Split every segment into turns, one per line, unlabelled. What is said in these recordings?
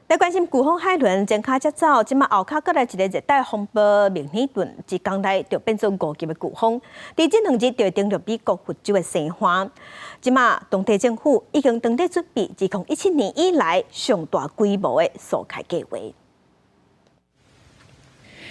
來關心颶風海倫前跤才走，這馬後跤閣來一个熱帶風暴明爾頓，一工內就變做五級的颶風。佇這兩日就會登陸美國佛州的西岸。這馬當地政府已經當咧準備2017年以來上大規模的疏開計畫。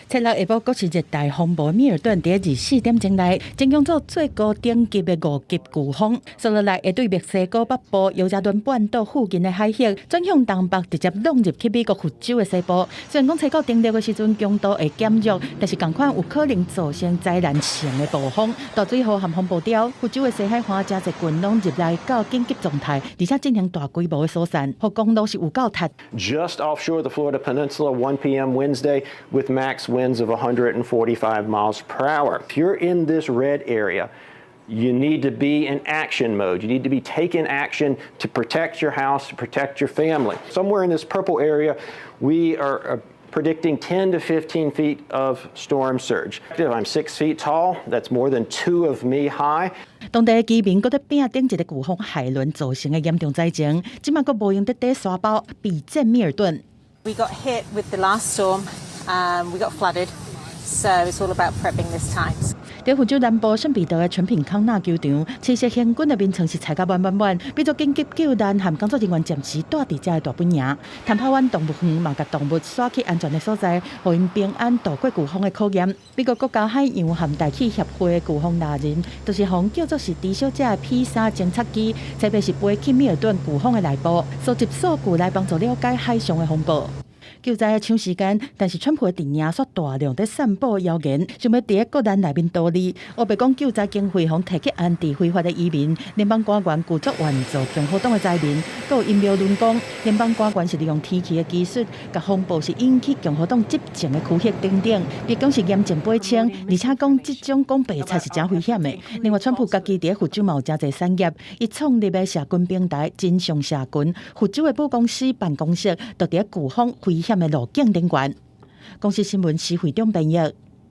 七六下晡，閣是熱帶風暴米爾頓，佇24點鐘內，增強做最高等級的五級颶風，紲落來會對墨西哥北部尤加敦半島附近的海域，轉向東北，直接浪入去美國佛州的西部。雖然講初九登陸的時陣強度會減弱，但是仝款有可能造成災難性的暴風。大水禍和風暴潮，佛州的西海岸誠濟郡攏入來到緊急狀態，而且進行大規模的疏散，予公路是有夠塞。
Just offshore the Florida Peninsula, 1 p.m. Wednesday, with max winds of 145 miles per hour. If you're in this red area, you need to be in action mode. You need to be taking action to protect your house, to protect your family. Somewhere in this purple area, we are predicting 10 to 15 feet of storm surge. If I'm 6 feet tall, that's more than two of me high.
當地居民閣咧拚頂一个颶風海倫造成的嚴重災情，這馬閣無閒得底沙包備戰米爾頓。
We got hit with the last storm. We got flooded, so it's all about prepping this time.
佇佛州南部聖彼得的全品康納球場，七色行軍的眠床是塞甲滿滿滿，變做緊急救難和工作人員暫時蹛佇遮的大本營。坦帕灣動物園嘛，共動物徙去安全的所在，予𪜶平安度過颶風的考驗。美國國家海洋和大氣協會的颶風獵人，就是予人叫做是豬小姐的 P3偵察機，特別是飛去米爾頓颶風的內部，收集數據來幫助了解海上的風暴。救災搶時間，但是川普的陣營煞大量佇散布謠言，想欲佇國難內面圖利。烏白講救災經費予提去安置非法的移民，聯邦官員拒絕援助共和黨的災民。閣有陰謀論講，聯邦官員是利用天氣的技術，共風暴是引起共和黨執政的區域等等，白宮是嚴正駁斥，而且講這種講白菜是誠危險的。另外，川普家己佇佛州嘛有誠濟產業，伊創立的社群平台真相社群，佛州的母公司辦公室就佇颶風危險的路徑頂懸。公視新聞施惠中編譯。